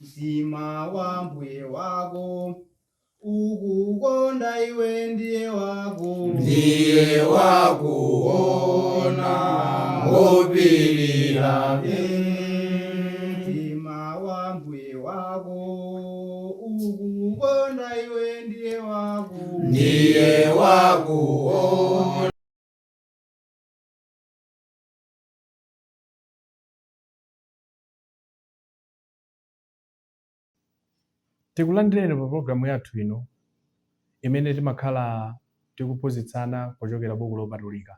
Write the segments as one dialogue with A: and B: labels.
A: Mtima wa mbuye wako ukukonda iwe ndiye wako
B: Ndiye wakuona ngopirira.
A: Mtima wa mbuye wako ukukonda iwe ndiye wako
B: Ndiye wakuona.
C: Tikulandireni pa pologalamu yathu ino imene timakhala tikuphunzitsana kuchokera buku lopatulika.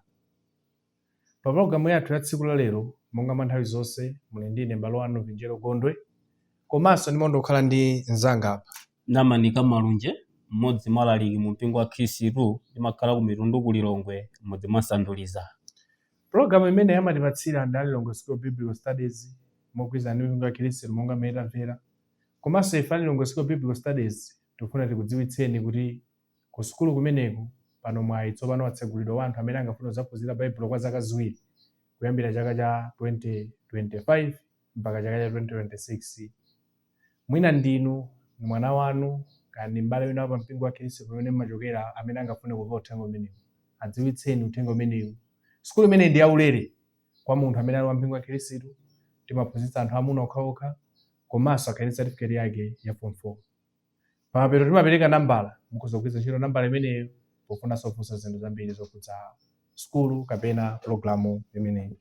C: Pa pologalamu yathu ya tsiku la lero, monga mwa nthawi zonse, muli ndine m'bale wanu Vinjero Gondwe, komanso ndimakonda kukhala ndi mnzanga apa.
D: Namanika Malunje, mmodzi mwa alaliki mu mpingo wa Khristu, ndimakhala ku Mitundu ku Lilongwe, m'mudzi mwa Sanduliza.
C: Pologalamu imeneyi amatipatsira ndi a Lilongwe School of Biblical Studies mogwirizana ndi mipingo ya Khristu monga mmene tamvera. Komanso ife a Lilongwe School of Biblical Studies tikufuna tikudziwitseni kuti ku sukulu kumeneku pano mwayi tsopano watsegulidwa wa anthu amene angafune kudzaphunzira Baibulo kwa zaka ziwiri kuyambira chaka cha 2025 mpaka chaka cha 2026. Mwina ndinu, ndi mwana wanu, kaya ndi m'bale wina wa pa mpingo wa Khristu pamene mumachokera amene angafune kumva uthenga umenewu, adziwitseni uthenga umenewu. Sukulu imeneyi ndi yaulere kwa munthu amene ali wa mpingo wa Khristu. Timaphunzitsa anthu amuna okhaokha komanso akhale ndi certificate yake ya form 4. Pamapeto timapereka nambala, mukhoza kugwiritsa ntchito nambala imeneyo pofunanso kufunsa zinthu zambiri zokhudza sukulu kapena pulogalamu imeneyi.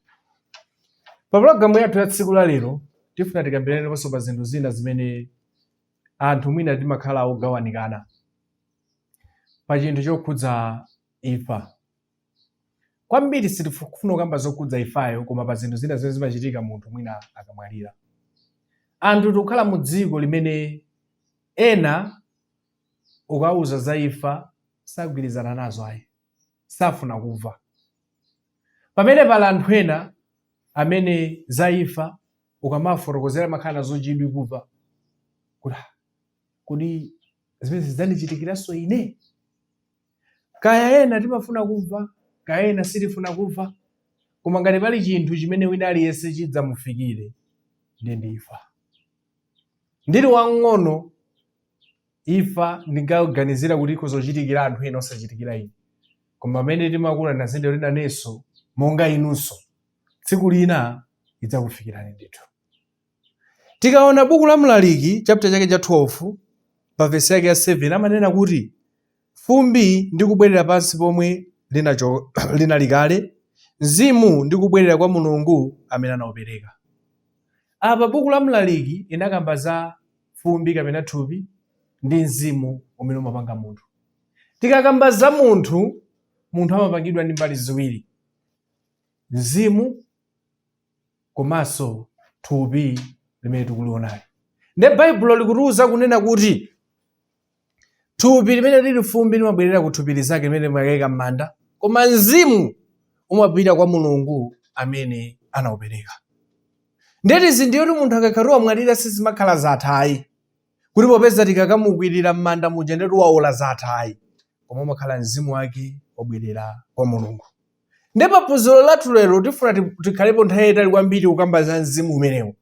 C: Pa pulogalamu yathu ya tsiku la lero tifuna tikambiraneponso pa zinthu zina zimene anthu mwina timakhala ogawanikana pa chinthu chokhudza imfa. Kwambiri sitikufuna kukamba zokhudza imfayo koma pa zinthu zina zimene zimachitika munthu mwina akamwalira. Anthu tikukhala mu dziko limene ena ukawauza za imfa sagwirizana nazo ayi, safuna kumva. Pamene pali anthu ena amene za imfa ukamawafotokozera amakhala nazo chidwi kumva kuti "Ah, kodi zimene zidzandichitikiranso ine? Kaya ena timafuna kumva, kaya ena sitifuna kumva, koma ngati pali chinthu chimene wina aliyense chidzamufikire ndiye ndi imfa. Ndili wamng'ono imfa ndinkaganizira kuti ikhoza kuchitikira anthu ena osachitikira ine. Koma pamene timakula ndinazindikira kuti nanenso monga inunso tsiku lina idzakufikirani ndithu. Tikaona buku la Mlaliki chapter chake cha 12 pa vesi yake ya 7 amanena kuti fumbi ndi kubwerera pansi pomwe linali kale, mzimu ndi kubwerera kwa Mulungu amene anaupereka. Apa buku la Mlaliki inakamba za fumbi kapena thupi ndi mzimu umene umapanga munthu. Tikakamba za munthu, munthu amapangidwa ndi mbali ziwiri, mzimu komanso thupi limene tikulionali. Nde Baibulo likutiuza kunena kuti thupi limene lili fumbi limabwerera ku thupi lizake limene limakaika m'manda, koma mzimu umapita kwa Mulungu amene anaupereka. Ndiye tizindikire kuti munthu akakhala wamwalira sizimakhala zatha ayi, kuti popeza tikakamukwirira m'manda muja ndiye kuti waola zatha ayi, koma umakhala mzimu wake wabwerera kwa Mulungu. Ndiye pa phunziro lathu lero tifuna tikhalepo nthawi yayitali kwambiri kukamba za mzimu umenewu.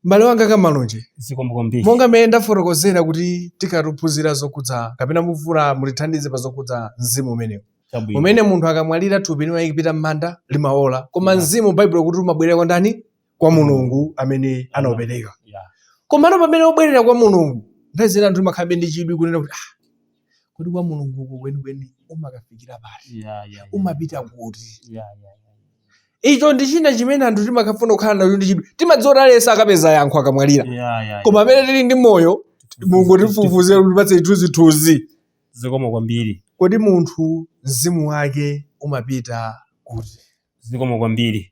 C: M'bale wanga Kamalonje,
D: Zikomo kwambiri.
C: monga mmene ndafotokozera kuti tikatiphunzira zokhudza kapena mufuna mutithandize pa zokhudza mzimu umenewu.
D: Chabwino.
C: Umene munthu akamwalira thupi limayikipita m'manda limaola, koma mzimu Baibulo kuti umabwerera kwa ndani? Kwa Mulungu amene anaupereka. Komano pamene ubwerera kwa Mulungu, nthawi zina anthu timakhalabe ndi chidwi kunena kuti ah, kodi kwa Mulungu uko kwenikweni umakafikira pati? Umapita kuti? Icho ndi china chimene anthu timakafuna kukhala nacho ndi chidwi. Timadziwa kuti aliyense akapeza yankho akamwalira. Koma pamene tili ndi moyo, Mulungu tifufuze tipatse chithunzithunzi.
D: Zikomo kwambiri.
C: Kodi munthu mzimu wake umapita kuti?
D: Zikomo kwambiri.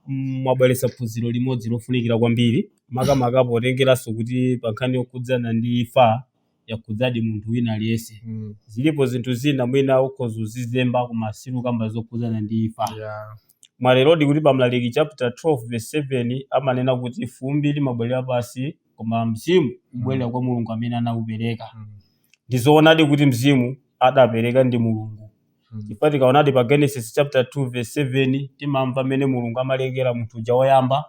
D: Mwabweretsa phunziro limodzi lofunikira kwambiri, makamaka potengeranso kuti pa nkhani yokhudzana ndi imfa yakhudzadi munthu wina aliyense. Zilipo zinthu zina mwina ukhoza kuzizemba koma sitikukamba zokhudzana ndi imfa. Mwaterodi kuti pa Mlaliki chapter 12 verse 7 amanena kuti fumbi limabwerera pansi koma mzimu ubwerera kwa Mulungu amene anaupereka. Ndi zoonadi kuti mzimu adapereka ndi Mulungu. Chifukwa tikaonadi pa Genesis chapter 2 verse 7 timamva mmene Mulungu amalengera munthu uja woyamba.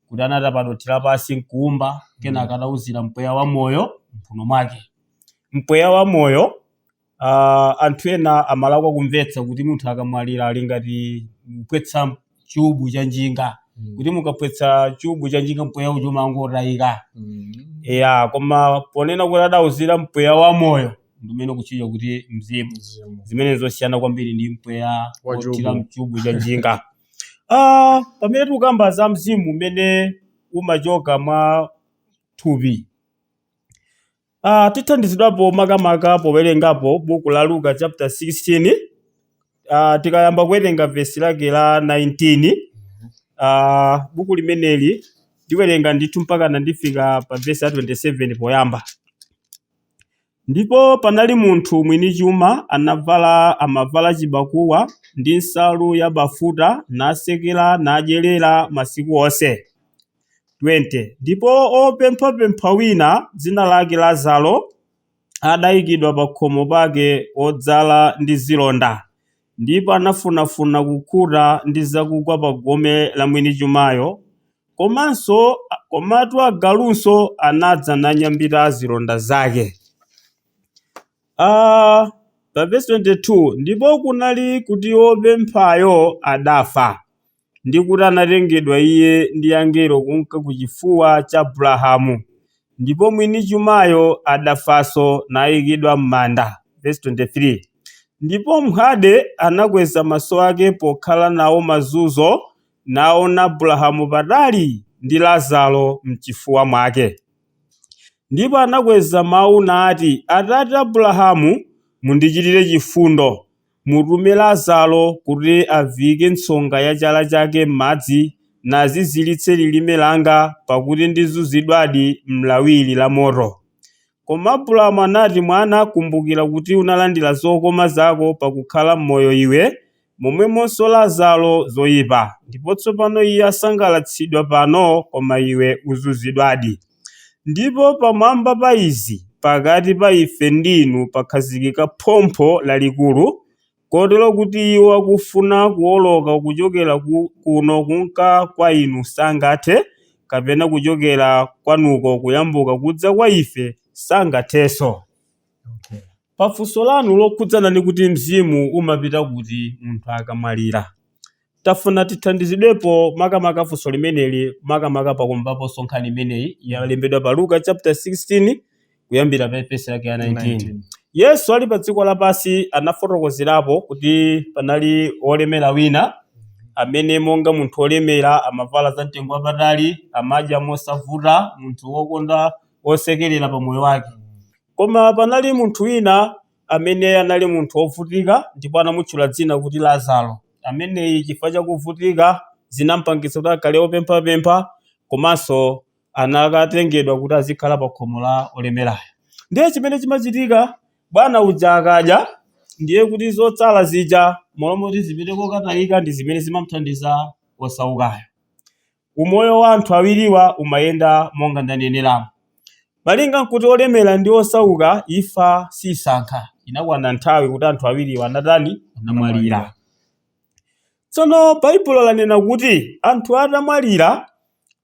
D: Kuti anatapa dothi lapansi nkuumba, kenaka anauzira mpweya wa moyo mphuno mwake. Mpweya wa moyo, anthu ena amalakwa kumvetsa kuti munthu akamwalira ali ngati kupwetsa chubu cha njinga, kuti mukapwetsa chubu cha njinga mpweya uja umangotayika. Ya, koma ponena kuti adauzira mpweya wa moyo ndi umene kutchedwa kuti mzimu.
C: Mzimu.
D: Zimene zosiyana kwambiri ndi mpweya
C: Wa
D: wothira
C: chubu.
D: mchubu cha njinga. Pamene tikukamba za mzimu umene umachoka mwa thupi, tithandizidwapo makamaka powerengapo buku la Luka chapter 16, tikayamba kuwerenga vesi lake la 19. Buku limeneli ndiwerenga ndithu mpaka ndifika pa vesi ya 27 poyamba. Ndipo panali munthu mwini chuma amavala chibakuwa ndi nsalu ya bafuta, nasekera nadyerera masiku onse. 20 Ndipo opemphapempha wina dzina lake Lazaro adayikidwa pa khomo pake odzala ndi zilonda, ndipo anafunafuna kukhuta ndi zakugwa pa gome la mwini chumayo, komanso komatu agalunso anadza nanyambita zilonda zake. Pa verse 22, ndipo kunali kuti wopemphayo adafa, ndi kuti anatengedwa iye ndi angelo kunka ku chifuwa cha Abrahamu, ndipo mwini chumayo adafanso nayikidwa m'manda. Verse 23, ndipo m'Hade anakweza maso ake pokhala nawo mazunzo, naona Abrahamu patali ndi Lazaro mchifuwa mwake. Ndipo anakweza mawu nati, Atate Abrahamu, mundichitire chifundo, mutume Lazaro kuti aviyike nsonga ya chala chake m'madzi naziziritse lilime langa, pakuti ndizunzidwadi m'lawiri la moto. Koma Abrahamu anati, Mwana, kumbukira kuti unalandira zokoma zako pakukhala m'moyo iwe, momwemonso Lazaro zoyipa. Ndipo tsopano iye asangalatsidwa pano, koma iwe uzunzidwadi. Ndipo pamwamba pa izi, pakati pa ife ndinu pakhazikika phompho lalikulu, kotero kuti iwo akufuna kuwoloka kuchokera kuno kunka kwa inu sangathe, kapena kuchokera kwanuko kuyambuka kudza kwa ife sangathenso.
C: Okay.
D: Pafunso lanu lokhudzana ndi kuti mzimu umapita kuti munthu akamwalira, tafuna tithandizidwepo makamaka funso limeneli, makamaka pakumvaponso nkhani imeneyi yalembedwa pa Luka chapter 16 kuyambira pa vesi yake ya 19.
C: 19.
D: Yesu ali pa dziko lapansi anafotokozerapo kuti panali olemera wina amene monga munthu olemera amavala za mtengo wapatali, amadya mosavuta, munthu wokonda wosekerera pa moyo wake. Koma panali munthu wina amene anali munthu wovutika, ndipo anamutchula dzina kuti Lazaro. Ameneyi chifukwa chakuvutika zinampangitsa kuti akhale wopemphapempha, komanso anakatengedwa kuti azikhala pa khomo la olemerayo. Ndiye chimene chimachitika, bwana uja akadya, ndiye kuti zotsala zija molomoti zipite kokatayika ndi zimene zimamuthandiza osaukayo. Umoyo wa anthu awiriwa umayenda monga ndaneneramo. Malinga nkuti olemera ndi osauka, imfa sisankha. Inakwana nthawi kuti anthu awiriwa anatani? Anamwalira. Tsono Baibulo lanena kuti anthu atamwalira,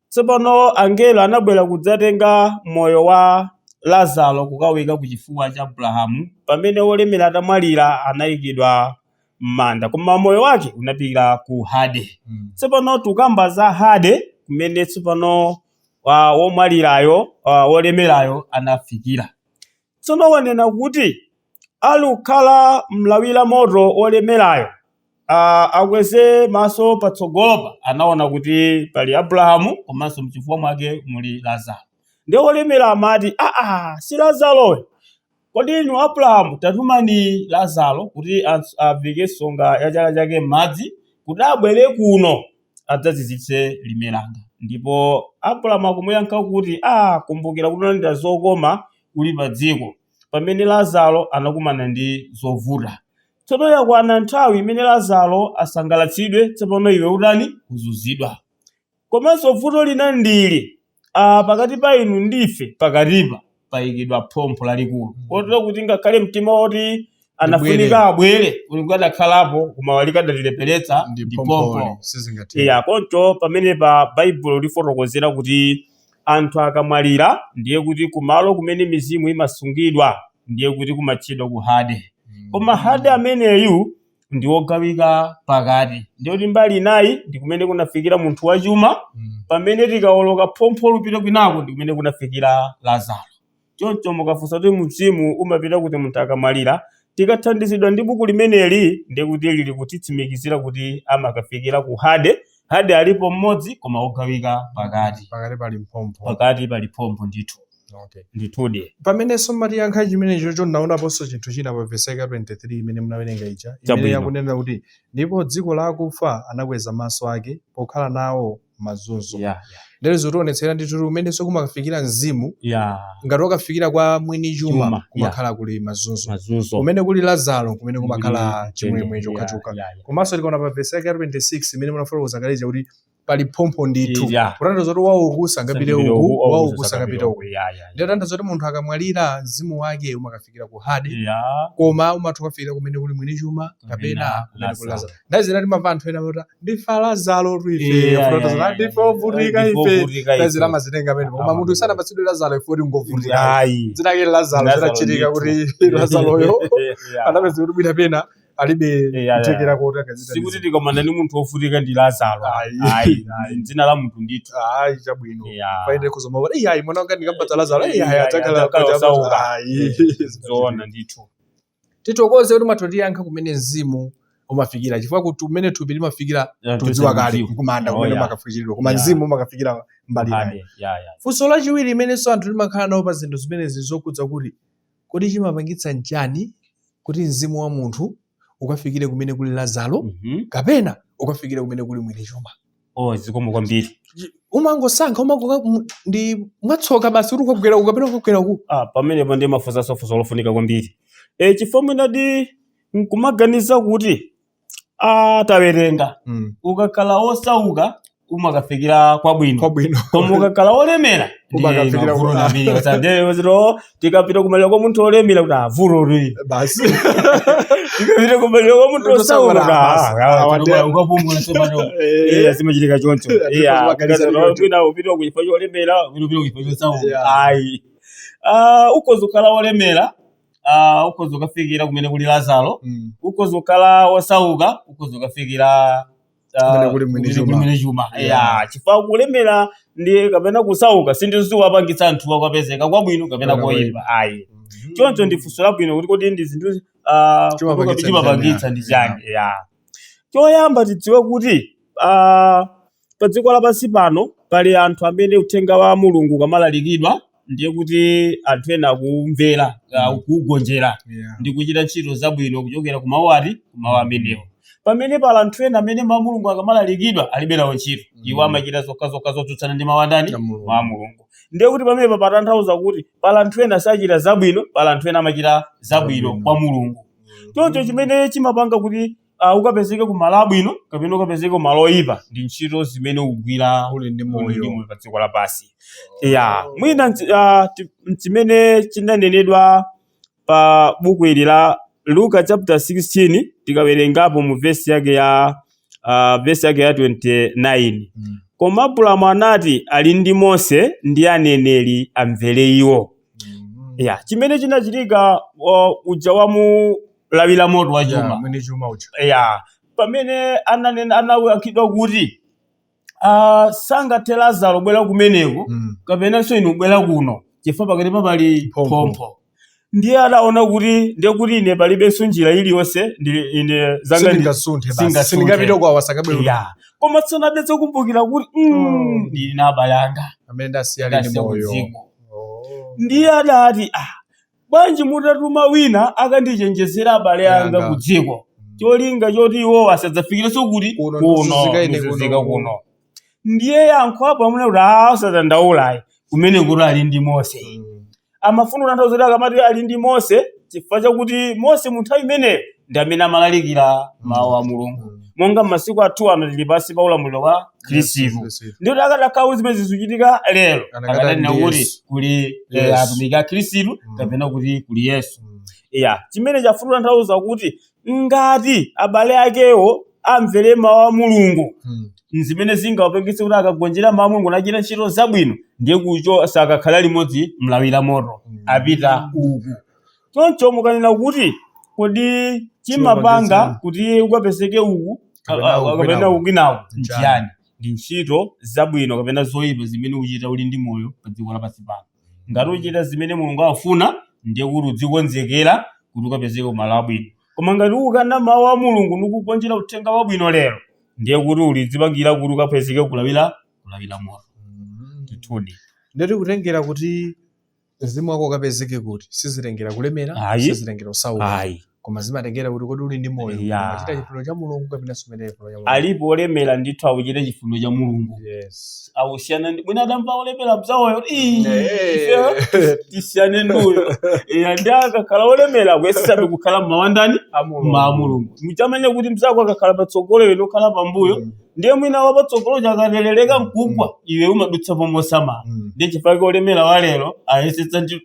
D: tsopano angelo anabwera kudzatenga moyo wa Lazaro kukawika ku chifuwa cha Abrahamu, pamene olemera atamwalira anayikidwa m'manda, koma moyo wake unapita ku Hade. Tsopano tukamba za Hade kumene tsopano womwalirayo, wolemerayo anafikira. Tsono wanena kuti ali kukhala mlawi la moto wolemerayo, akweze maso patsogolopa, anaona kuti pali Abrahamu komanso mchifuwa mwake muli Lazaro. Ndiye wolemera amati, aa, si Lazaroyo, kodi inu Abrahamu tatumani Lazaro kuti avike nsonga ya chala chake m'madzi kuti abwere kuno adzazizitse lilime langa. Ndipo Abrahamu akumuyankha kuti, kumbukira kuti unalandira zokoma uli pa dziko, pamene Lazaro anakumana ndi zovuta. Tsono yakwana nthawi imene Lazaro asangalatsidwe, tsopano iwe utani? Uzunzidwa. Komanso vuto lina ndili pakati pa inu ndife, pakatipa payikidwa phompho lalikulu, kotero kuti ngakhale mtima woti Anafunika abwere kuti kukadakhalapo koma walikadatileperetsa
C: ndi
D: ndi
C: phompho
D: phompho.
C: Sizingatheke.
D: Iya, koncho pamene pa Baibulo lifotokozera kuti anthu akamwalira, ndiye kuti kumalo kumene mizimu imasungidwa ndiye kuti kumatchedwa ku Hade. Koma Hade ameneyu ndi wogawika pakati, ndiye kuti mbali inayi ndi kumene kunafikira munthu wachuma, pamene tikawoloka phompho lupita kwinako ndi kumene kunafikira Lazaro. Choncho mukafunsa kuti mzimu umapita kuti munthu akamwalira, tikathandizidwa ndi buku limeneli, ndiye kuti lili kutitsimikizira kuti amakafikira ku Hade. Hade alipo mmodzi koma wogawika pakati.
C: Pakati pali mphompho.
D: Pakati pali phompho ndithu. Ndithudi.
C: Pamenenso matiyankha chimenecho, cho naonaponso chinthu china pa vesi yake 23 imene munawerenga ija, imene yakunena kuti ndipo dziko la akufa anakweza maso ake pokhala nawo mazunzo. Ndere zotionetsera ndithu kumenenso kumakafikira mzimu, ngati wakafikira kwa mwini chuma,
D: Chuma,
C: kumakhala kuli mazunzo.
D: Mazunzo.
C: Kumene kuli Lazaro kumene kumakhala chimwemwe chokhachokha. Komanso tikaona pa vesi yake 26 imene munafotokoza kaleja kuti pali phompho ndithu, kutanthauza kuti wauku sangapite uku, wauku sangapite uku. Ndiye tanthauza kuti munthu akamwalira, mzimu wake umakafikira ku Hade, koma umatha kukafikira kumene kuli mwini chuma kapena kumene kuli Lazaro. Ndazina timamva anthu ena amati ndifa Lazaro tuife, kutanthauza kuti ndife ovutika ife. Ndazina amazitenga amene, koma munthu sanapatsidwe Lazaro ife kuti ngovutika.
D: Ayi.
C: Dzina lake Lazaro,
D: Lazaro
C: zinachitika
D: ndithu.
C: kuti Lazaroyo anapeza kuti bwina pena alibe kuthekera kuti akazita.
D: Sikuti tikamanda ndi munthu wovutika ndi Lazaro.
C: Ayi.
D: Ayi, dzina la munthu ndithu.
C: Ayi, chabwino. Paine kuzoma kuti iyayi, mwana wanga ndikampatsa Lazaro, iyayi, adzakhala
D: Adzakhala osauka.
C: Ayi.
D: Zoona ndithu.
C: Titokoze kuti mwatotiyankha kumene mzimu umafikira, chifukwa kuti kumene thupi limafikira tudziwa kale, nkumanda kumene umakafikiridwa, koma mzimu umakafikira mbali inayi.
D: Hade, ya.
C: Funso lachiwiri limenenso anthu limakhala nawo pa zinthu zimenezi zokhudza kuti kodi chimapangitsa nchani kuti mzimu wa munthu ukafikire kumene kuli Lazaro kapena ukafikire kumene kuli mwini chuma?
D: Oh, zikomo kwambiri.
C: Umangosankha, umango ndi mwatsoka basi kuti ukagwera uku kapena ukagwera uku?
D: Ah, pamenepo ndi mafunsanso funso lofunika kwambiri. Chifukwa mwinadi nkumaganiza kuti tawerenga, ukakhala osauka umakafikira kwabwino,
C: kwabwino,
D: koma ukakhala olemera
C: Umakafikira
D: tikapita kumaliro kwa munthu olemera kuti avulori,
C: basi,
D: tikapita kumaliro kwa munthu osauka kuti
C: Basi.
D: ukapumula tsopano. Iya, zimachitika choncho. Iya,
C: Kumaganiza choncho.
D: mwina upita kuchifukwa cholemera, mwina upita kuchifukwa chosauka. Ayi, ukhoza kukhala olemera, ukhoza kukafikira kumene kuli Lazaro. Ukhoza kukhala osauka, ukhoza kukafikira
C: Kumene kuli mwini
D: kumene
C: chuma.
D: kuli mwini chuma. Ya, chifukwa kulemera ndi kapena kusauka sindiziwapangitsa anthu akapezeka kwabwino kapena
C: Kapena
D: koyipa, ayi. Choncho ndi funso labwino kuti kodi ndi zinthu
C: Chimapangitsa
D: chimapangitsa
C: ndi
D: ndi chani? Ya, choyamba tidziwe kuti pa dziko lapansi pano pali anthu amene uthenga wa Mulungu ukamalalikidwa, ndiye kuti anthu ena akumvera, kuugonjera ndi kuchita ntchito zabwino kuchokera ku mawu ati, ku mawu amenewo, pamene pali anthu ena amene mawu a Mulungu akamalalikidwa alibe nawo ntchito. Iwo amachita zokhazokha zotsutsana ndi mawu andani?
C: Ya Mulungu.
D: Mawu a Mulungu. Ndiye kuti pamenepa patanthauza kuti pali anthu ena sachita zabwino, pali anthu ena amachita zabwino
C: Zabwino.
D: kwa Mulungu. Choncho chimene chimapanga kuti ukapezeke kumalo abwino kapena ukapezeke kumalo oyipa ndi ntchito zimene ukugwira
C: uli ndi
D: uli ndi
C: moyo
D: moyo pa dziko lapansi. Ya, mwina chimene chinanenedwa pa buku ili la Luka chapter 16, tikawerengapo mu vesi yake ya 29: "Koma Abrahamu anati, ali ndi Mose ndi aneneri, amvere iwo." Ya, chimene chinachitika, uja wamulawira moto wa chuma,
C: mwini chuma uja,
D: ya, pamene ananena, anayankhidwa kuti sangathe Lazaro bwera kumeneko kapenanso inu bwera kuno, chifukwa pakati pali
C: Phompho.
D: phompho. Ndiye adaona kuti ndiye kuti ine palibenso njira iliyonse, ine zanga
C: Sindingasunthe basi.
D: Singasunthe.
C: Sindingapite kwawo, sakabwera.
D: Ya, koma tsono adetsa kumbukira kuti ndili na abale anga
C: amene ndasiya ali ndi
D: ndasiya
C: moyo.
D: kudziko.
C: Oh.
D: Ndiye adati, bwanji mutatuma wina akandichenjezera abale anga
C: Anga.
D: ku dziko, cholinga choti iwo asadzafikirenso kuti
C: Kuno,
D: kuno,
C: ndikuzunzika ine
D: ndikuzunzika
C: kuno.
D: Kuno. Ndiye yankho apo amene kuti usadandaulayi, kumene kuti ali ndi Mose. Amafuna kutanthauza kuti akamati ali ndi Mose, chifukwa chakuti Mose mu nthawi imeneyo ndi amene amalalikira mawu a Mulungu. Monga m'masiku athu ano tili pansi pa ulamuliro wa Khristu.
C: Khristu.
D: Ndiye akadakhala zimene zikuchitika lero,
C: Anakadati
D: akadanena
C: ndi
D: kuti
C: Yesu.
D: kuli
C: Yesu.
D: atumiki a Khristu kapena kuti kuli Yesu. Ya, chimene chafuna kutanthauza kuti ngati abale akewo amvere mawu a Mulungu, zimene zingawapangitse kuti akagonjera mawu a Mulungu nachita ntchito zabwino, ndiye kucho sakakhala limodzi mlawi la moto, apita uku. Choncho mukanena kuti kodi chimapanga kuti ukapezeke uku
C: Kapena uku
D: kapena
C: kwinaku.
D: uku kwinaku
C: Nchiyani?
D: nchiyani? Ndi ntchito zabwino kapena zoyipa zimene uchita uli ndi moyo pa dziko lapansi pano. Ngati uchita zimene Mulungu afuna, ndiye kuti udzikonzekera kuti ukapezeke kumalo abwino. Koma ngati ukana mawu a Mulungu nikugonjera uthenga wabwino lero, ndiye kuti ulidzipangira kuti ukapezeke kulawira moto. Ndithudi.
C: Ndeti kutengera kuti mzimu wako ukapezeke kuti, sizitengera kulemera,
D: Ayi.
C: sizitengera kusauka,
D: Ayi.
C: koma zimatengera kuti kodi uli ndi moyo umachita chifuniro cha Mulungu kapena sumene chifuniro cha Mulungu.
D: Alipo olemera ndithu akuchita chifuniro cha Mulungu. Ausiyana ndi mwina adamva olemera mzawoyo, "Ii, ife tisiyane nduyo." Iya, ndi akakhala olemera akuyesetsabe kukhala mmawandani mma Mulungu. Muchamanye kuti mzako akakhala patsogolo iwe nokhala pambuyo, ndiye mwina wapatsogolo chakaterereka mkugwa, iwe umadutsa pomosamala. Ndiye chifukwa olemera wa lero ayesetsa ndi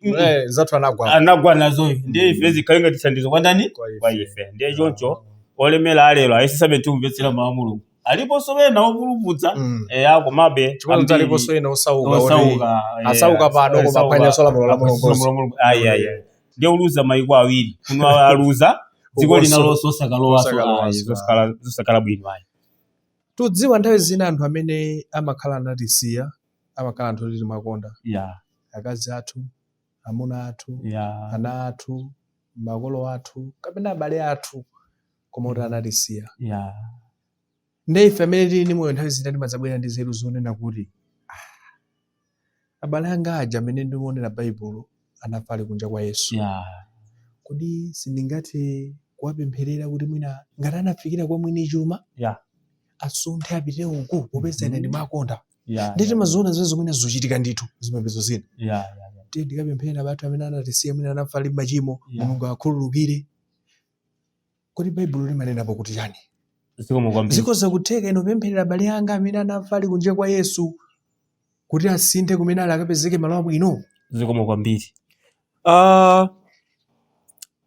C: Zathu anagwa
D: anagwa nazoyo, ndiye ife zikhale ngati thandizo kwa ndani? Kwa ife. Ndiye choncho olemera alero ayesetsabe ndi kumvetsera mawu a Mulungu. Aliponso ena opulupudza, eya, komabe
C: Chimodzi
D: ambiri
C: aliponso ena osauka oti
D: osauka,
C: asauka pano koma aphwanyanso lamulo la Mulungu.
D: Lamulo la Mulungu. Ayi, ayi, ayi. Ndiye uluza maiko awiri kuno, aluza dziko lina
C: Ukonso.
D: lonse osakalowaso.
C: Osakalowaso.
D: Ayi, zosakhala bwino ayi.
C: Tudziwa nthawi zina anthu amene amakhala anatisiya amakhala anthu oti timakonda, akazi athu, amuna athu, ana athu, makolo athu kapena abale athu, koma kuti anatisiya. Nde ife amene tili ndi moyo nthawi zina timadzabwera ndi nzeru zonena kuti, "Ah, abale anga aja amene ndikuonera Baibulo anafa ali kunja kwa Yesu, kodi sindingathe kuwapempherera kuti mwina ngati anafikira kwa mwini chuma asunthe apite uku, popeza ine ndimakonda?" Ndi timaziona zimene zomwe zochitika ndithu zipembedzo zina. Tiye ndikapempherera abale athu amene anatisiya, mwina anafa ali machimo, Mulungu akhululukire. Kodi Baibulo limanenapo kuti chani?
D: Zikomo kwambiri.
C: Zikhoza kutheka ine kupempherera abale anga amene anafa ali kunja kwa Yesu kuti asinthe kumene ali akapezeke malo abwino?
D: Zikomo kwambiri.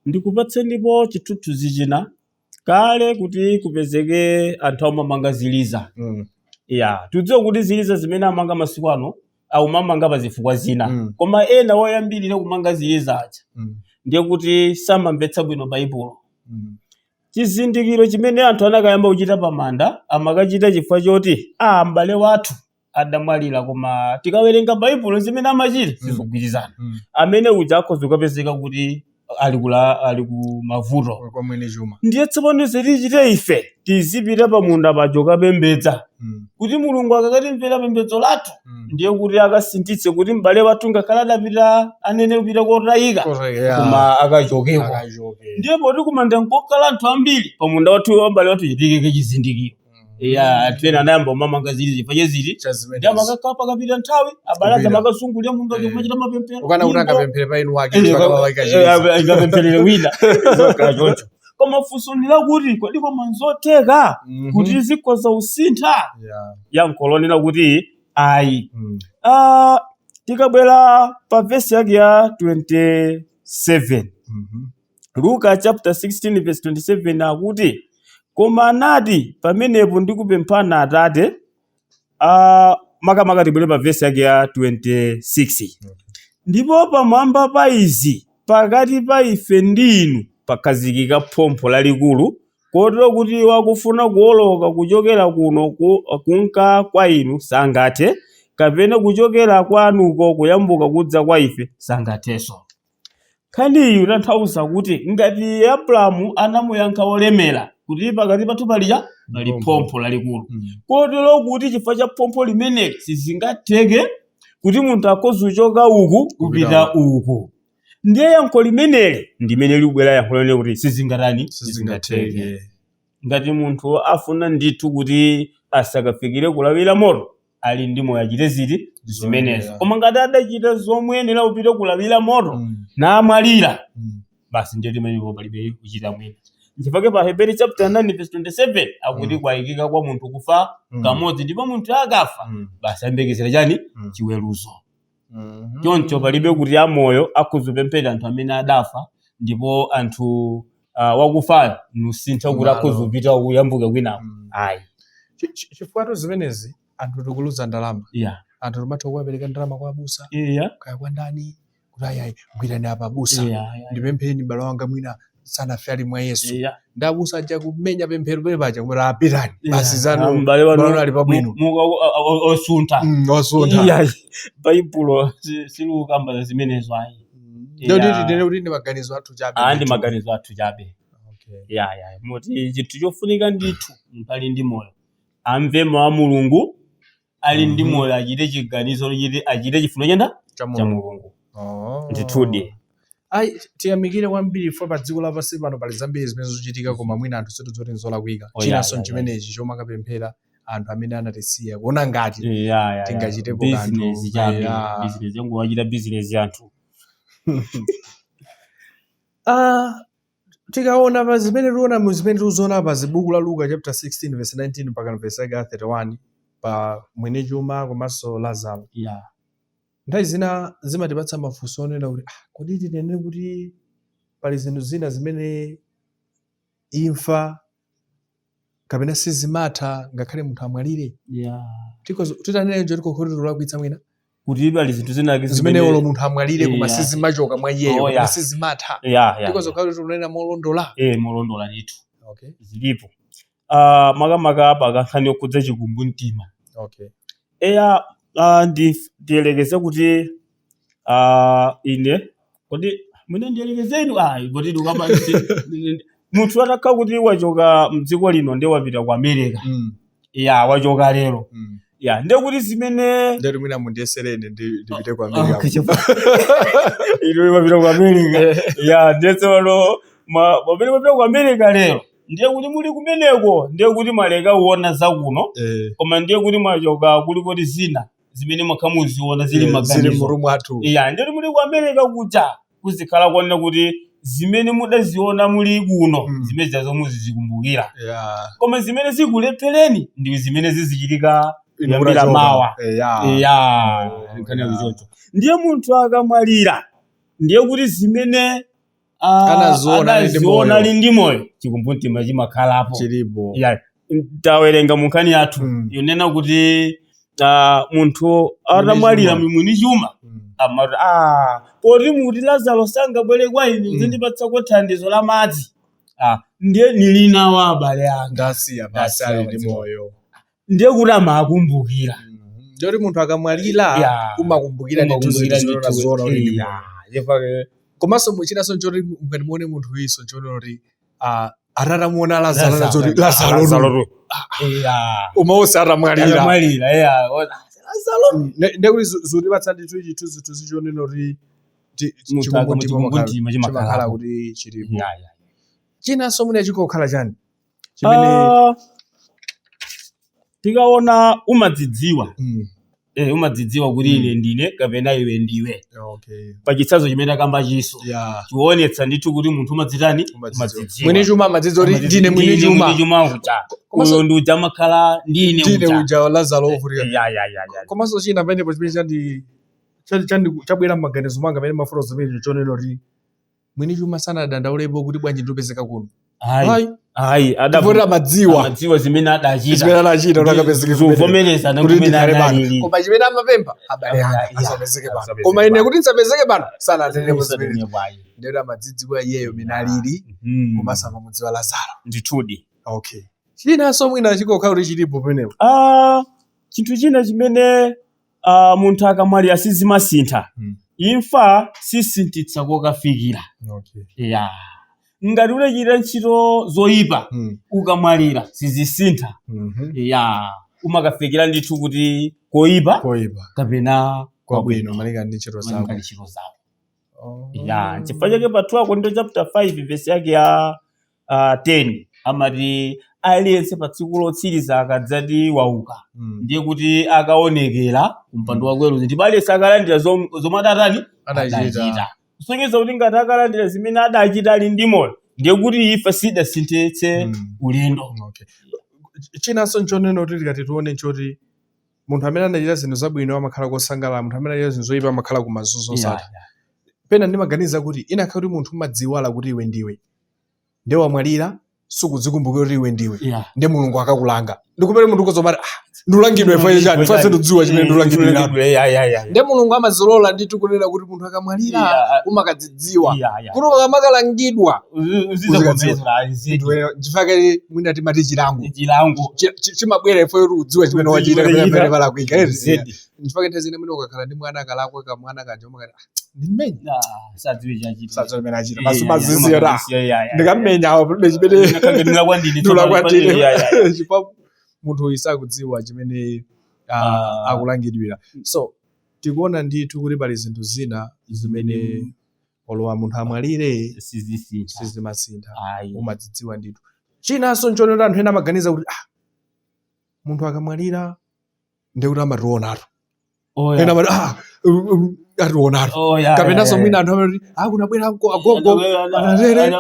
D: Ndikupatsenipo chithunzithunzi china. Kale kuti kupezeke anthu amamanga ziliza, ya, tudziwe kuti ziliza zimene amanga masiku ano aumamanga pa zifukwa zina, koma ena woyambirira kumanga ziliza aja, ndiye kuti samamvetsa bwino Baibulo. Chizindikiro chimene anthu anakayamba kuchita pamanda amakachita chifukwa choti a m'bale wathu adamwalira, koma tikawerenga Baibulo zimene amachita sizogwirizana. Amene uja akhoza kukapezeka kuti ali kula ali ku mavuto
C: kwa mwini chuma.
D: Ndiye tsopano tichite ife tizipita pamunda paja kukapembedza kuti Mulungu akakatimvera pembedzo lathu, ndiye kuti akasinthitse kuti m'bale wathu ngakhale adapita anene kupita kotayika, koma akachokeko.
C: Akachoke.
D: Ndiye poti kumanda nkokhala anthu ambiri, pamunda wathu wa m'bale wathu chitikike chizindikiro. Ya, anthu ena anayamba kumamanga zili chifukwa chezili.
C: Cha
D: Ndiye
C: zimenezi.
D: amakakhala pakapita nthawi abale
C: Kupita.
D: amakazungulira munda kumachita mapemphero,
C: Ukana kuti
D: nyimbo.
C: akapemphere pa inu wake, chifukwa chiliza.
D: Ingapempherere wina, zokhala choncho. Koma funso ndi lakuti kodi koma nzotheka kuti zikhoza kusintha? Yankho lonena kuti ayi. Tikabwera pa vesi yake ya 27, Luka chapter 16 verse 27, akuti, "Koma anati, pamenepo ndikupemphana Atate." Makamaka tibwere pa vesi yake ya 26. "Ndipo pamwamba pa izi, pakati pa ife ndi inu pakhazikika phompho lalikulu, kotero kuti wakufuna kuwoloka kuchokera kuno kunka kwa inu sangathe, kapena kuchokera kwanuko kuyambuka kudza kwa ife sangathenso." Nkhani iyi itanthauza kuti ngati Abrahamu anamuyankha wolemera kuti pakati pathu palija pali phompho lalikulu, kotero kuti chifukwa cha phompho limeneli sizingatheke kuti munthu akhoza kuchoka uku kupita uku, ndiye yankho limeneli ndimene likubwera, yankho lonena kuti sizingatani? Sizingatheke.
C: Sizingatheke.
D: Ngati munthu afuna ndithu kuti asakafikire kulawira moto ali ndi moyo, achite ziti? Zimenezo. Koma ngati adachita zomuyenera kupita kulawira moto namwalira, basi, ndiye timenepo palibe kuchita mwina. Nchifukwa pa Hebrew chapter 9 verse 27 akuti kwayikika kwa munthu kufa kamodzi, ndipo munthu akafa, basi, ayembekezera chani? Chiweruzo. Choncho palibe kuti amoyo akuzupemphera anthu amene adafa. Ndipo anthu wakufayo nusintha kuti
C: Malo.
D: akhoza kupita kuyambuka kwinawo. Ayi.
C: Chifukwa zimenezi anthu tikuluza ndalama. Anthu timatha kuwapereka ndalama kwa abusa, kaya kwa ndani, kuti ayayi, gwirani apa abusa, ndipempheni m'bale wanga, mwina sanafe, ali mwa Yesu. Ndi abusa aja kumenya pemphero pene paja, kumati apitani basi zanu,
D: M'bale wanu
C: m'bale wanu ali pabwino.
D: Osuntha.
C: Osuntha.
D: Iya, Baibulo silikukamba za zimenezo ayi.
C: Ndikuti tinene kuti ndi maganizo athu chabe.
D: Ndi
C: Ndithu.
D: maganizo athu chabe. Ya, moti chinthu chofunika ndithu, munthu ali ndi moyo amve mawu a Mulungu, ali ndi moyo achite chiganizo chiti, achite chifuniro chenda
C: Cha
D: cha
C: Mulungu.
D: Mulungu.
C: Oh.
D: Ndithudi.
C: Ayi, tiyamikire kwambiri fo pa dziko lapansi pano pali zambiri zimene zikuchitika, koma mwina anthu situdzoti nzolakwika.
D: Oh,
C: Chinanso nchimenechi chomakapemphera anthu amene anatisiya, kuona ngati tingachitepo kanthu.
D: Business chabe. Business yangu, wachita business yanthu.
C: Ah, tikaona pa zimene tiona mu zimene tikuziona pa zibuku la Luka chapter 16 verse 19 mpaka verse yake ya 31, pa mwini chuma komanso Lazaro, nthawi zina zimatipatsa mafunso onena kuti, ah, kodi tinene kuti pali zinthu zina zimene imfa kapena sizimatha ngakhale munthu amwalire? Titanene njo tikokhoti tulakwitsa mwina
D: Kuti pali zinthu zinake
C: zimene olo munthu amwalire koma sizimachoka mwa iyeyo, kapena sizimatha. Tikhoza kuti tikunena molondola?
D: Eh, molondola ndithu. Zilipo, makamaka apa kankhani yokhudza chikumbumtima. Eya, ndiyelekeze kuti ine, kodi mwine ndiyelekezeni ayi, poti ndikamba munthu atakha kuti wachoka mdziko lino ndiye wapita ku America. Ya, wachoka lero. Ya, ndiye kuti zimene
C: Ndeti mwina mundiyesereni ndipite ku
D: Ah,
C: America.
D: okay, inu mapita ku America, ya, ndiye tsopano pamene mapita ku America lero, ndiye kuti muli kumeneko, ndiye kuti mwaleka kuona zakuno. Koma ndiye kuti mwachoka kuli kuti zina zimene mwakha muziona zili
C: zili
D: maganizo
C: murumu athu.
D: Ya, ndiye kuti muli ku America kuja kuzikhala kuonera kuti zimene mudaziona muli kuno, zimene zazo muzizikumbukira, koma zimene zikulephereni ndi zimene zizichitika
C: Inu
D: kuyambira
C: mutachoka.
D: mawa. Ya, nkhani yakuchocho. Ndiye munthu akamwalira, ndiye kuti zimene
C: Anaziona ali ndi
D: anaziona
C: moyo.
D: ali ndi moyo, chikumbumtima chimakhalapo.
C: Chilipo.
D: Ya, tawerenga mu nkhani yathu yonena kuti munthu atamwalira,
C: chuma.
D: mwini chuma amati, poti muti Lazaro sangabwere kwa ine zindipatsako thandizo la madzi, ndiye nili nawo abale anga.
C: Ndasiya basi ali ndi
D: Ndasiya.
C: moyo.
D: Ndiye kuti amakumbukira.
C: Ndoti munthu akamwalira umakumbukira ndithu
D: Umakumbukira
C: zinthu zimene
D: ndithu.
C: unaziona uli ndi moyo.
D: Chifukwa
C: Komanso muchinanso nchoti mukatimuone munthu iso nchoti kuti atatamuona Lazaro anadzoti Lazaro
D: Lazaro
C: umawonse atamwalira.
D: Atamwalira, ya. Lazaro.
C: Ndekuti zikutipatsa ndithu chithunzithunzi chonena kuti
D: Munthu
C: chikumbumtima
D: chikumbumtima
C: chimakhala
D: chimakhalapo.
C: kuti chilipo.
D: Ya.
C: Chinanso mwina chikokhala chani chimene
D: Tikaona umadzidziwa, umadzidziwa kuti ine ndine kapena iwe ndiwe. Pachitsanzo chimene akamba chiso chionetsa ndithu kuti munthu umadzitani? Umadzidziwa.
C: Mwini chuma amadzidziwa kuti ndine mwini
D: Ndine
C: chuma.
D: mwini chuma uja. Uyo ndi uja amakhala ndine
C: ndine
D: uja.
C: Uja Lazaro ovutika.
D: Ya.
C: Komanso china pamenepo chimene chabwera m'maganizo mwanga pamene mafuta zimene chonena kuti mwini chuma sanadandaulepo kuti bwanji ndipezeka kuno.
D: Ayi, ayi.
C: Chifukwa amadziwa
D: Amadziwa zimene adachita.
C: Zimene anachita kuti akapezeke kumeneko.
D: Zovomereza
C: Kuti
D: kumene
C: ndikhale pano,
D: analili.
C: koma chimene amapempha abale anga asapezeke pano, koma ine kuti ndisapezeke pano sanatenepo zimene. Ndiyoti amadzidziwa iyeyo mene alili, komanso amamudziwa Lazaro.
D: Ndithudi.
C: Okay, chinanso mwina chikokhala kuti chilipo pamenepo?
D: Chinthu china chimene munthu akamwalira sizimasintha. Imfa sisintitsa kokafikira. Ya, ngati udachita ntchito zoyipa, ukamwalira sizisintha. Ya, umakafikira ndithu kuti koyipa
C: koyipa
D: kapena
C: kwabwino, malinga ndi ntchito
D: malinga
C: zako.
D: ndi ntchito zako.
C: Oh.
D: Ya, chifukwa chake pa 2 Akorinto chapter 5 verse yake ya 10 amati aliyense pa tsiku lotsiriza akadzati wauka, ndiye kuti akaonekera kumpando wakuweruza, ndipo aliyense akalandira zomwe adatani?
C: Adachita.
D: Kusonyeza kuti ngati akalandira zimene adachita ali ndi moyo, ndiye kuti ife sidasinthitse ulendo.
C: Okay. Chinanso nchonena kuti tikati tione nchoti munthu amene anachita zinthu zabwino amakhala kosangalala, munthu amene anachita zinthu zoyipa amakhala kumazunzo osatha. Pena ndimaganiza kuti inakhala kuti munthu umadziwala kuti iwe ndiwe, nde wamwalira, sukudzikumbukira kuti iwe ndiwe, nde Mulungu akakulanga, ndikumene munthu ukozomati, ah, ndulangidwe ife chani? Ife sindidziwa chimene ndulangidwira. Nde Mulungu amazilola ndithu kunena kuti munthu akamwalira umakadzidziwa, kuti ukamakalangidwa nchifukwa mwina timati chilango
D: Chilango.
C: Chimabwera ifo kuti udziwe chimene wachita kapena pamene palakwika.
D: Zedi.
C: Nchifukwa nthawi zina mwina ukakhala ndi mwana akalakwa, kamwana kaja umakati, ah, ndimmenya,
D: Sadziwe chachita.
C: sadziwa chimene achita, basi mazizira ndikammenya awo, palibe chimene
D: Ndulakwandine.
C: Ndulakwandine, chifukwa munthu uyu sakudziwa chimene akulangidwira. So tikuona ndithu kuti pali zinthu zina zimene olowa munthu amwalire
D: Sizisintha.
C: sizimasintha.
D: Ayi.
C: Umadzidziwa ndithu. Chinanso nchonera, anthu ena amaganiza kuti, ah, munthu akamwalira ndikuti amationatu. Ena amati, ah, ationatu. Kapenanso mwina anthu amati, ah, kunabwera agogo anatere.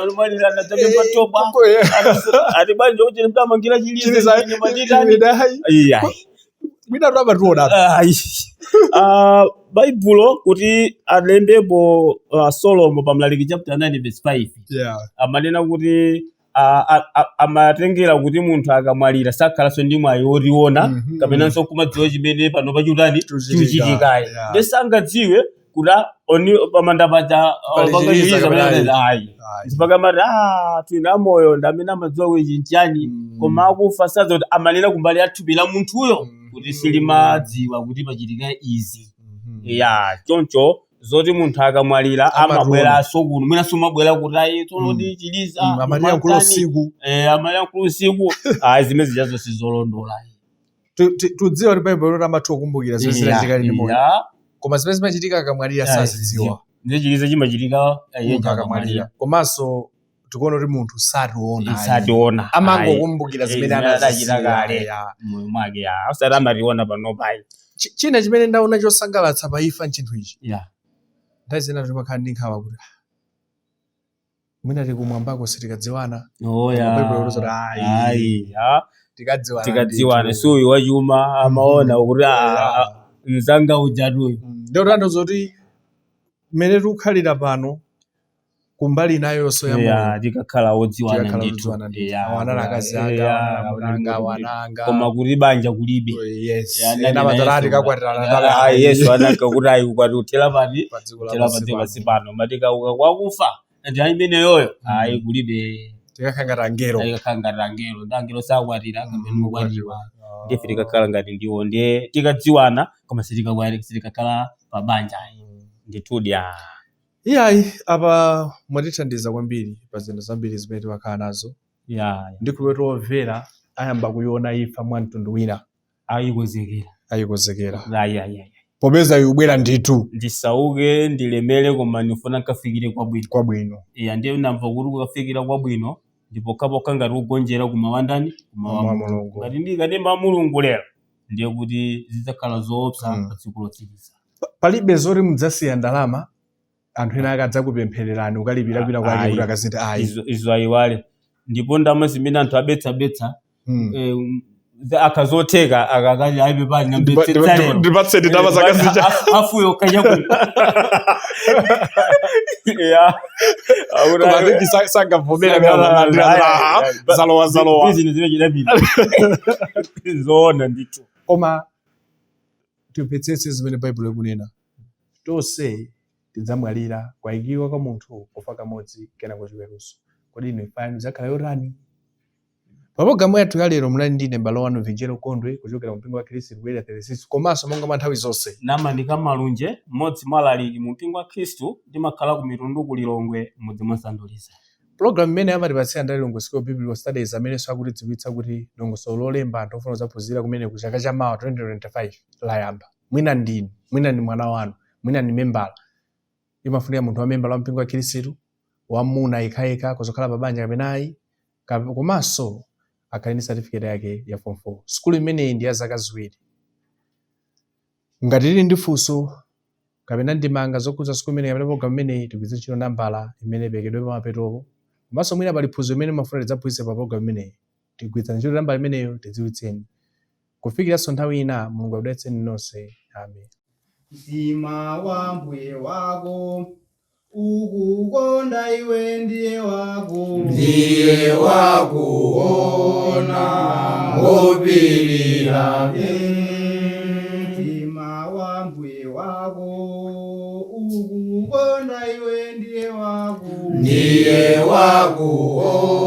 D: Ati banja kuti mtamangira
C: Chiliza.
D: Chiliza.
C: Idayi. Mwina tu amationatu.
D: Baibulo kuti alembepo Solomo pa Mlaliki chapter 9 verse 5 amanena kuti amatengera kuti munthu akamwalira sakhalanso ndi mwayi wotiona kapenanso kumadziwa chimene pano pachutani
C: Chuchitika.
D: chuchitikayi. Nde sangadziwe kuti oni pamanda paja
C: Pali chiliza kapena ayi.
D: ayi. Mpaka amati, ah, twina moyo ndamene amadziwa kuti nchani, koma akufa sadziwa, kuti amanena kumbali ya thupi la munthuyo kuti silimadziwa kuti pachitika izi. Ya, choncho zoti munthu akamwalira
C: Amationa.
D: amabweranso kuno, mwinanso umabwera kuti ayi, tsono ndi chiliza.
C: Amatiyankhula usiku.
D: Eh, amayankhula usiku. Ayi, zimene zijazo sizolondola.
C: Tudziwa kuti Baibulo loti amatha kukumbukira zimene zinachitika ndi moyo, koma zimene zimachitika akamwalira sazidziwa.
D: Ndiye chiliza chimachitika
C: munthu akamwalira. Komanso tikuona kuti munthu sationa ayi.
D: Sationa.
C: Amangokumbukira zimene
D: zimene adachita
C: anazisiya.
D: kale. Moyo mwake, ya, osati amationa panopayi.
C: China chimene ndaona chosangalatsa pa imfa nchinthu ichi. Nthawi zina timakhala ndi nkhawa kuti, ah, mwina tikumwambako sitikadziwana. Baibulo loti ayi.
D: Ayi, ah,
C: tikadziwana.
D: Tikadziwana.
C: Ndithu.
D: Suyu wachuma amaona kuti, ah, mzanga ujatuyu.
C: Ndio tanthauza kuti mmene tikukhalira pano kumbali inayonso ya Mulungu
D: tikakhala odziwana
C: tikakhala
D: ndithu.
C: odziwana ndithu.
D: Yeah,
C: Awana akazi anga, awana amuna anga, awana anga.
D: Koma kuti banja kulibe.
C: Yes.
D: Yeah,
C: ena amadzati ati kakwatirana.
D: Yesu ananka kuti ayi, ukwati uthera pati?
C: Pa dziko
D: Uthera pa
C: lapansi
D: dziko pansi
C: pano.
D: pano. Matikauka kwakufa ndi imeneyoyo, ayi, kulibe.
C: Tikakhala ngati angelo.
D: Tikakhala ngati angelo, ndi angelo sakwatira kapena kukwatiwa, ndife tikakhala ngati ndiwo, ndiye tikadziwana, koma sitikakhala pa banja ayi, ndithudi, ah.
C: Iyayi, apa mwatithandiza kwambiri pa zinthu zambiri zimene timakhala nazo. Ndikhulupirira kuti omvera ayamba kuiona imfa mwa mtundu wina.
D: Ayikonzekera.
C: Ayikonzekera.
D: Ayi, ayi, ayi.
C: Popeza ikubwera ndithu.
D: Ndisauke, ndilemere, koma ndifuna nkafikire kwabwino.
C: Kwabwino.
D: Iya, ndiye ndamva kuti kukafikira kwabwino ndipo pokhapokha ngati ugonjera kumawandani
C: Kumawa
D: kumawa
C: Mulungu.
D: Ngati ndikademba Mulungu lero, ndiye kuti zidzakhala zoopsa pa tsiku lotsiriza.
C: Palibe zoti mudzasiya ndalama, anthu ena akadzakupemphererani, ukalipira kwina kwake
D: Ayi.
C: kuti akazinthe, ayi.
D: Izo ayiwale. Ndipo ndalama zimene anthu abetsabetsa akazotheka akakati ayipe pani nambetsetsa lero.
C: Ndipatseni ndalama zakazicha.
D: Afuyo kachakuno ya.
C: Koma I think sangavomera zalowa zalowa.
D: Business imene chidapita zoona ndithu.
C: Koma timvetsetse zimene Baibulo ikunena: tonse tidzamwalira, kwayikiwa kwa munthu kufa kamodzi, kenako chiweruzo. Kodi inu imfa yanu idzakhala yotani? Pa pologalamu yathu ya lero munali ndine m'bale wanu Vinjero Kondwe kuchokera mu mpingo wa Khristu ku Area 36, komanso monga mwa nthawi zonse
D: Namanika Malunje, mmodzi mwa alaliki mu mpingo wa Khristu, ndimakhala ku Mitundu ku Lilongwe, mudzi mwa Sanduliza.
C: Pulogalamu imene amatipatsira ndi Lilongwe School of Biblical Studies, amenenso akutidziwitsa kuti dongosolo lolemba anthu ofuna kudzaphunzira kumene ku chaka cha mawa 2025 layamba. Mwina ndinu, mwina ndi mwana wanu, mwina ndi membala. Imafunika munthu wa membala wa mpingo wa Khristu, wamuna yekhayekha, kuzokhala pa banja kapena ayi, komanso akhale ndi certificate yake ya form 4. Sukulu imeneyi ndi ya zaka 2. Ngati tili ndi funso kapena ndemanga zokhudza sukulu imeneyi kapena program imeneyi, tigwiritse ntchito nambala imene iperekedwe pamapetopo. Komanso mwina pali phunziro imene mumafuna tidzaphunzitse pa program imeneyi, tigwiritsa ntchito nambala imeneyo, tidziwitseni. Kufikiranso nthawi ina, Mulungu akudalitseni nonse. Amen.
A: Mtima wa mbuye wako. Ukukonda iwe ndiye wako.
B: Ndiye wakuona ngopirira.
A: Mtima wa mbuye wako ukukonda iwe ndiye wako.
B: Ndiye wakuona.